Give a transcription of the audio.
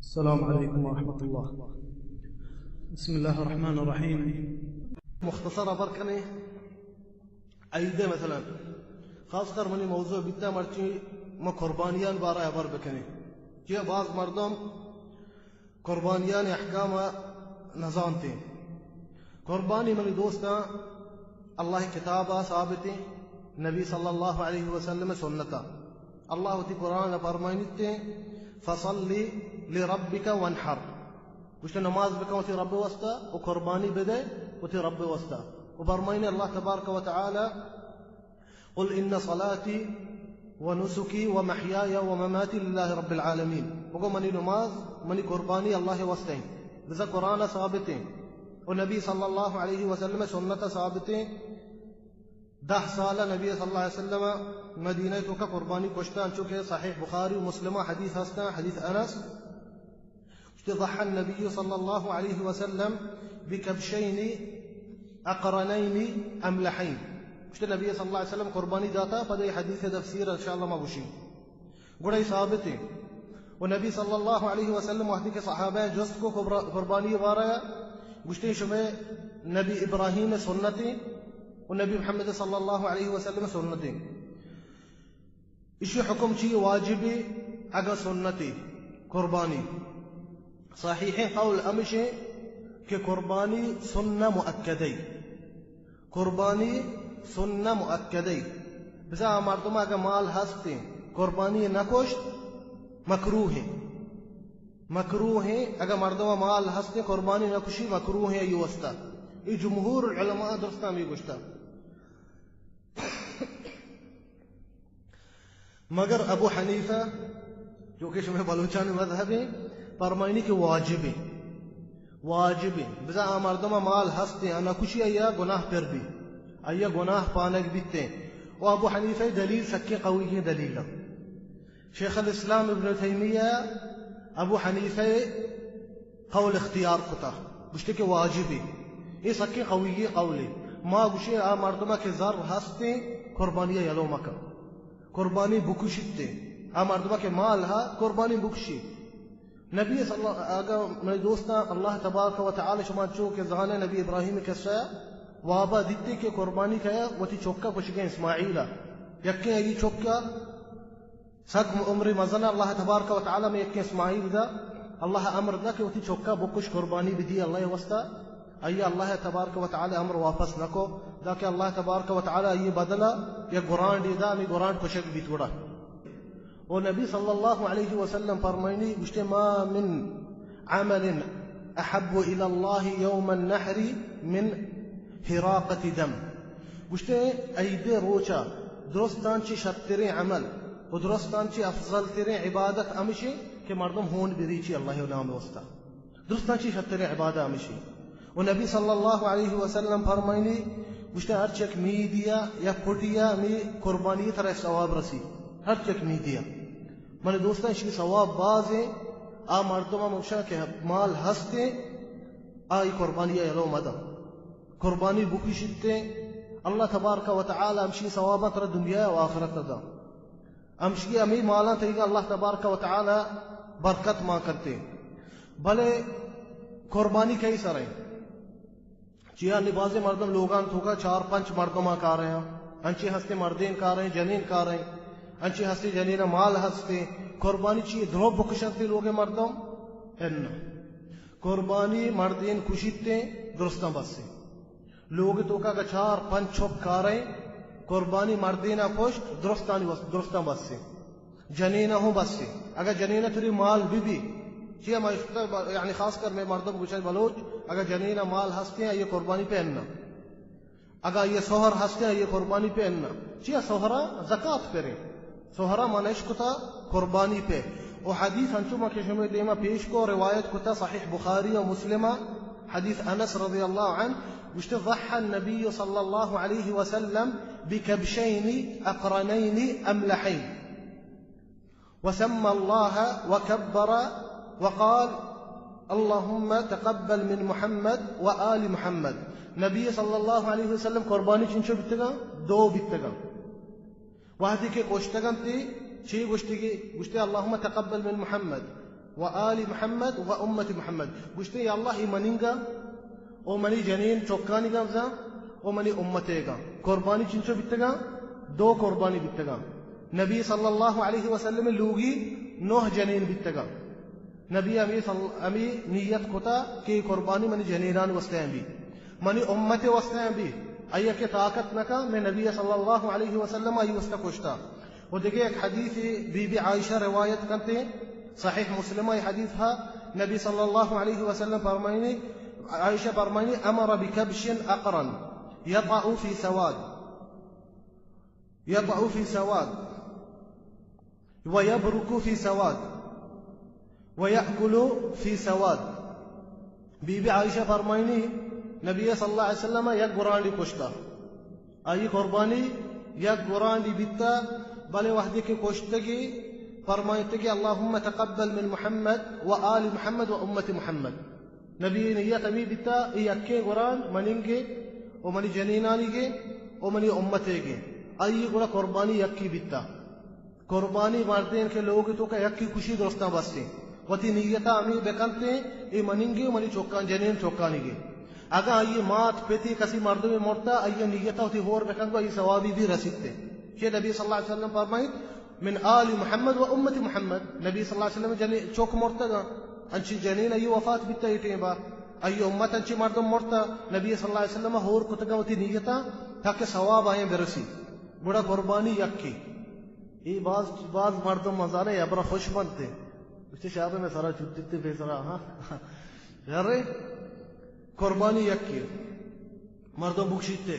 السلام علیکم ورحمۃ اللہ۔ بسم اللہ الرحمن الرحیم۔ مختصر ہبر کنیں، عید مثلاً، خاص کر منی موضوع بیتا، مرچی ما قربانیان بارہ ہبر بکنیں۔ چیا باز مردم قربانیان احکام نزانتیں۔ قربانی منی دوستاں، اللہ کتابا ثابتیں، نبی صلی اللہ علیہ وسلم سنتا۔ اللہ وتی قرآن فرمائنیتیں، فصل لربک وانحر۔ گوشت، نماز بکن وتی رب واسطہ و قربانی بدے وتی رب واسطہ۔ و فرمائنی اللہ تبارک و تعالی، قل ان صلاتی و نسکی و محیای و مماتی للہ رب العالمین۔ بگو، منی نماز، منی قربانی اللہ واسطہ ہیں۔ لذا قرآن ثابت ہیں و نبی صلی اللہ علیہ وسلم سنت ثابت ہیں۔ دہ سال نبی صلی اللہ علیہ وسلم مدینہ توکا قربانی کشتا، انچو کہ صحیح بخاری و مسلم حدیث ہستا، حدیث انس۔ گوشتے، ضحى النبي صلى الله عليه وسلم بكبشين أقرنين أملحين۔ گوشتے، نبی صلی اللہ علیہ وسلم قربانی داتا، پدے حدیث تفسیر انشاءاللہ ما گوشیں۔ گڑا یہ ثابت ہے۔ و نبی صلی اللہ علیہ وسلم وقتی کہ صحابہ جست کو قربا-، قربانی بارہ، گوشتے، شمے نبی ابراہیم سنتیں و نبی محمد صلی اللہ علیہ وسلم سنتیں۔ اشی حکم چی؟ واجبی اگا سنتی قربانی؟ صحیح قول امشی کہ قربانی سنہ مؤکدی۔ قربانی سنہ مؤکدی۔ بزا آ مردم اگا مال ہستی قربانی نکشت، مکروہ ہیں۔ مکروہ ہیں۔ اگا مردم مال ہستی قربانی نکشی، مکروہ ہیں ای واسطہ۔ ای جمہور علماء درستاں بھی گوشتا۔ مگر ابو حنیفہ، جو کہ شمئے بلوچانی مذہب ہیں، فرمائنی کہ واجب ہیں۔ واجب ہیں۔ بزا آ مردم مال ہست ہیں، انا کچی آیا گناہ پر بھی۔ آیا گناہ پانگ بیتے ہیں۔ و ابو حنیفہ دلیل سکے قوی ہیں دلیل۔ شیخ الاسلام ابن تیمیہ ابو حنیفہ قول اختیار کتا، گوشتے کہ واجبی۔ اے سکیں قوی قولے۔ ما گوشے آ مردمہ کہ زر ہستے قربانی یلو مکن۔ قربانی بکشتے۔ آ مردمہ کہ مال ہا قربانی بکشی۔ نبی صلی اللہ، اگا منی دوستاں، اللہ تبارک و تعالی شما چو کہ زانے نبی ابراہیم قصہ وابا دیتے کہ قربانی کیا وتی چوکا کشگیں اسماعیل۔ یکیں ای چوکا سک عمر مزن اللہ تبارک و تعالی میں یکیں اسماعیل دا، اللہ امر دا کہ وتی چوکا بکش قربانی بدی اللہ واسطہ۔ آیا اللہ تبارک و تعالی امر واپس نکو، دا کہ اللہ تبارک و تعالی آئی بدلا یا گرانڈی دا، ہمیں گرانڈ کشگ بیت گڑا۔ و نبی صلی اللہ علیہ وسلم فرمائنی گوشتے، ما من عمل احب الی اللہ یوم النحر من حراقة دم۔ گوشتے، عید روچا درستان چی شتریں عمل و درستان چی افضل تریں عبادت ہمشی کہ مردم ہون بریچی اللہ نام واسطہ۔ درستان چی شتریں عبادت ہمشی۔ و نبی صلی اللہ علیہ وسلم فرمائنی، گوشتے، ہر چک میدیا یا پٹیا می قربانی طرح ثواب رسی۔ ہر چک میدیا۔ من دوستان، اشی ثواب بازیں۔ آ مردم ہمشا کہ مال ہستیں، آئی قربانی یلو مدن۔ قربانی بکشیتے، اللہ تبارک و تعالی ہمشی ثواباں ترا دنیا و آخرت دا۔ ہمشی ہمیں مالاں تئیگا اللہ تبارک و تعالی برکت ما کرتے۔ بلے قربانی کئی سریں؟ چیا نی بازیں مردم لوگان توکا چار پنچ مردماں کاریں، انچی ہستے مردین کاریں، جنین کاریں، انچی ہستے جنین مال ہستے۔ قربانی چی درو بکشنتے لوگ مردم؟ انہ۔ قربانی مردین کشیتے درستاں بسے۔ لوگ توکا اگا چار پنچ چک کاریں، قربانی مردینا کشت، درستانی وس-، درستاں بسے۔ جنینا ہوں بسے۔ اگا جنینا تری مال بی بی، چیا ما اشتا ب-، یعنی خاص کر میں مردم گوشن بلوچ، اگا جنینا مال ہستیں، آئی قربانی پہ انہ۔ اگا آئی سہر ہستیں، آئی قربانی پہ انہ۔ چیا سہرا زکات پریں۔ سہرا من اشکتا قربانی پہ۔ و حدیث انچو ما کہ شمے دیما پیش کو، روایت کتا صحیح بخاری و مسلمہ، حدیث انس رضی اللہ عنہ، گوشتے، ضحى النبي صلى الله عليه وسلم بكبشين أقرنين أملحين وسمى الله وكبر وقال، اللهم تقبل من محمد وآل محمد۔ نبی صلی اللہ علیہ وسلم قربانی چنچو بیتگاں؟ دو بیتگاں۔ وہدی کہ گوشتگنتی، چی گوشتگی؟ گوشتے، اللهم تقبل من محمد۔ و آل محمد و امت محمد۔ گوشتے، یا اللہ، ای مننگا او منی جنین چکانیگا بزاں او منی امتیگا۔ قربانی چنچو بیتگا؟ دو قربانی بیتگا۔ نبی صلی اللہ علیہ وسلم لوگی نوہ جنین بیتگا۔ نبی ہمے صل-، ہمے نیت کتا کہ قربانی منی جنینان واسطہ ہم بی، منی امت واسطہ ہم بی۔ آیا کہ طاقت نکا، میں نبی صلی اللہ علیہ وسلم آئی واسطہ کشتا۔ و دگہ یک حدیث بی بی عائشہ روایت کنتے، صحیح مسلم ای حدیث ہا، نبی صلی اللہ علیہ وسلم فرمائنی، عائشہ فرمائنی، امر بکبش اقرن یطأ فی سواد، یطأ فی سواد، و یبرک فی سواد، و یأکل فی سواد۔ بی بی عائشہ فرمائنی، نبی صلی اللہ علیہ وسلم یک گرانڈی کشتا، آئی قربانی یک گرانڈی بیتا، بلے وحدی کہ کشتگی فرمائتگی، اللهم تقبل من محمد و آل محمد و امت محمد۔ نبی نیت ہمی بیتا، ای یکیں گرانڈ مننگے و منی جنینانیگے و منی امتیگے۔ آئی گڑا قربانی یکی بیتا۔ قربانی مردین کہ لوگ توکا یکی کشی درستاں بستیں۔ وتی نیتا ہمی بکنتیں، ای مننگے و منی چکان، جنین چکانیگے۔ اگاں آئی مات، پتی، کسی مردمے مرتا، آئی نیتا وتی ہور بکن گو آئی ثوابی بھی رسیتے۔ کہ نبی صلی اللہ علیہ وسلم فرمائیت، من آل محمد و امت محمد۔ نبی صلی اللہ علیہ وسلم جنی چک مرتگا، انچی جنین آئی وفات بیتا ای ٹیما، آئی امت انچی مردم مرتا، نبی صلی اللہ علیہ وسلم ہور کتگا وتی نیتا تاکہ ثواب آئیں برسی۔ گڑا قربانی یکی۔ ای باز، باز مردم مزانے ابرا خوش بنتے۔ گوشتے، شابے میں سرا چوٹتے پیسرا، ہاں۔ یارے، قربانی یکی۔ مردم بکشیتے۔